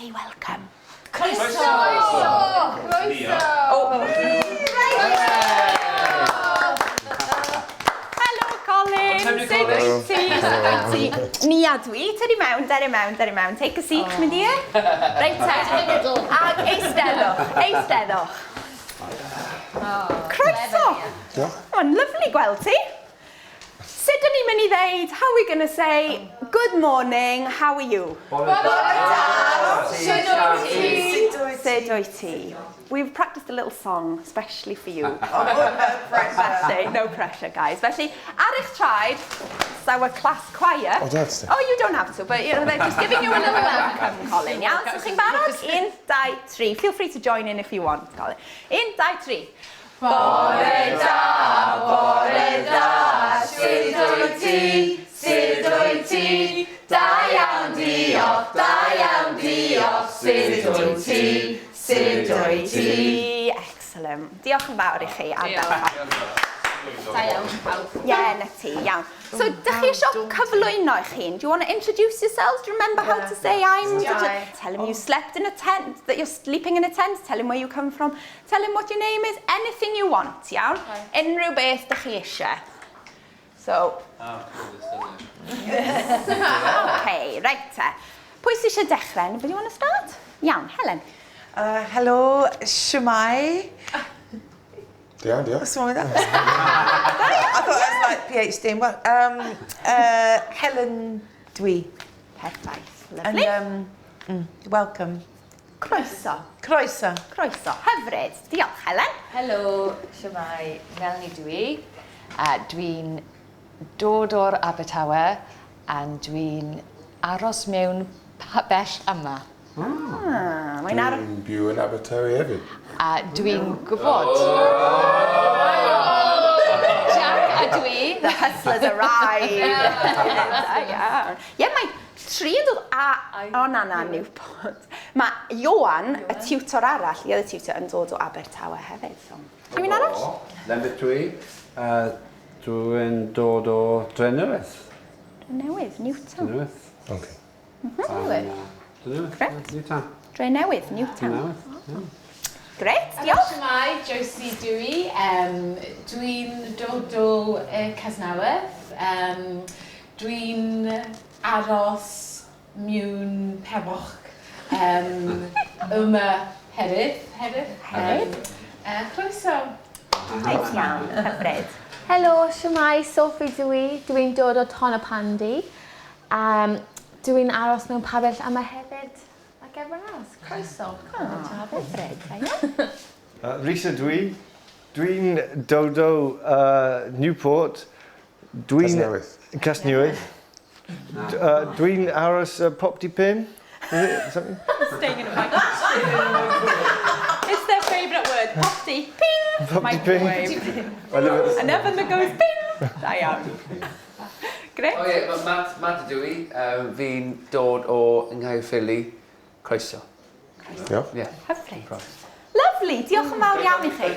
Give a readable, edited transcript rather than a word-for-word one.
Say welcome. Croeso! Croeso! Oh. Helo Colin! Sut wyt ti? Sut wyt ti? Nia dwi. Tydi mewn, dere mewn, dere mewn. Take a seat, oh. my dear. Reit te. Ag eisteddwch, eisteddwch. Oh, Croeso! Diolch. Mae'n lyfli gweld ti. Sut dyn ni'n mynd i ddeud, how are we going to say, good morning, how are you? Bore da! Sut wyt ti? Sut wyt ti? We've practiced a little song, especially for you. Oh, no pressure. Felly, no pressure, guys. Felly, ar eich traed, it's our class choir. Oh, that's it. Oh, you don't have to, but you know, they're just giving you a little welcome, Colin. Iawn, so chi'n barod? 1, 2, 3. Feel free to join in if you want, Colin. 1, 2, 3. Bore da, bore da, sut wyt ti, sut wyt ti? Da iawn diolch, da iawn diolch, sut wyt ti, sut wyt ti? Excellent. Diolch yn fawr i chi. Diolch. Da iawn, pawb. Ie, yeah, na ti, iawn. So, dych chi eisiau cyflwyno eich hun? Do you want to introduce yourselves? Do you remember how to say I'm... Yeah. Tell him you slept in a tent, that you're sleeping in a tent. Tell him where you come from. Tell him what your name is. Anything you want, iawn? Unrhyw beth dych chi eisiau. So, okay, right te. Pwy sydd eisiau dechrau? Anybody want to start? Iawn, Helen. Helo, shwmae. Diolch, diolch. What's wrong with that? I thought that was like PhD in what? Helen dwi. Perffaith. And Lovely. Welcome. Croeso. Croeso. Croeso. Hyfryd. Diolch, Helen. Helo, shwmae, Melanie dwi. Dwi'n dod o'r Abertawe and dwi'n aros mewn pabell yma. Ah, mae'n ar... Dwi'n byw yn Abertawe hefyd. A dwi'n gwybod. Jack a dwi. The hustlers arrive. Da iawn. Ie, mae tri yn dod a... O, na, na, Newport. Mae Ioan, y tutor arall, the other tutor, yn dod o Abertawe hefyd. So. Rhywun arall? Lembit dwi. Dwi'n dod o Drenewydd. Newydd, Newtown. Drenewydd. Okay. Drenewydd. Grêt. Newtown. Dre Newydd, Newtown. Drenewydd. Grêt, diolch. Shwmae, Josie dwi. Dwi'n dod o Casnewydd. Dwi'n aros mewn peboch yma hefyd. Hefyd. Hefyd. Croeso. Reit iawn, hyfryd. Helo, shwmae, Sophie dwi. Dwi'n dod o Tonypandy. Dwi'n aros mewn pabell yma hefyd. Like everyone else. Croeso. Hyfryd, da iawn. Lisa dwi. Dwi'n dod o Newport. Dwi'n... Casnewydd. Casnewydd. Dwi'n aros Popty Pin. Is it something? Staying in a microwave. It's their favourite word, popty. Ping! Popty ping. Microwave. I live at An oven that goes ping! Da iawn. Grêt. O ie, ma- Matt, Matt ydw i. Fi'n dod o Nghaerffili. Croeso. Diolch. Ie. Hyfryd. Lovely, diolch yn fawr iawn i chi.